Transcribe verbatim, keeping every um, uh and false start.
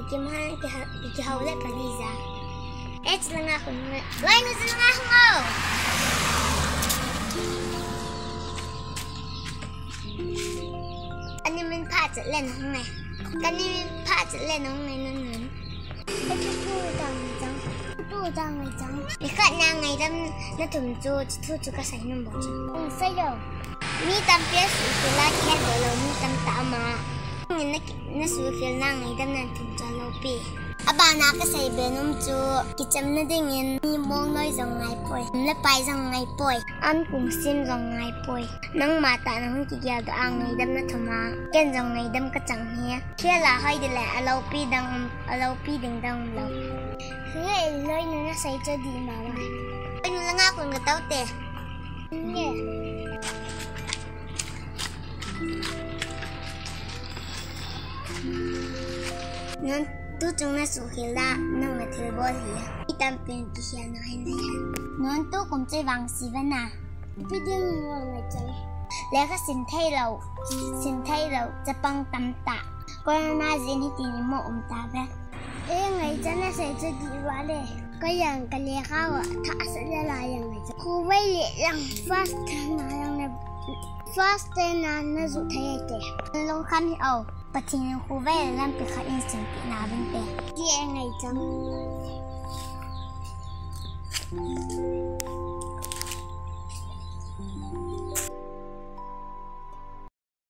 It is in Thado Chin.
Kimhan kiha, kihau le pali ja. Eh, chulanga hung le. Loi nu chulanga hung o. Ani min pha chat le na hung e. Kani min pha chat le na hung e, nun nun. Eh, tu tu tang chang. Tu tang chang. Ni khat na ngaidam na thum chu, chu thu chu ka sai nom bou chu. Hung sai lo. Mi tampi asuhkhel a kihet doh lou mi tamtah ama. Nangin na, nasuhkhel na ngaidam na thum chu alopi. Abana kasei be nom chu, kichamna dingin mi mongnoi jong ngaipoi, le pai jong ngaipoi, an kung sim jong ngaipoi. Nangma tah nahung kigel doh a ngaidam na thum a, ken jong ngaidam kachang hi. Khel a hoi ding le alopi dang um, alopi ding dang umlou. Henge, loi nu nasei chu dih mama. Loi nu langa kon katoute. Nge. Nun tuchung nasuhkhel a, nang na thilbol hi. Mi tampin kikhel na hin nei. Nun tukum chu vangse vana. Ipi ding vang ngai chang. Lekha sim theilou, sim theilou, chapang tamtah. Corona jeh in hiti ni mo um tave. Eh, ngaichat nasei chu dih vale. Ka jang ka lekha va thah sah le la jang ngaichat. Khovei le lang first na jang le first na na ju thei te. Lungkham hih o. Pathen in khovei le lampi khat in simpi na vin te. Ti e ngaichat.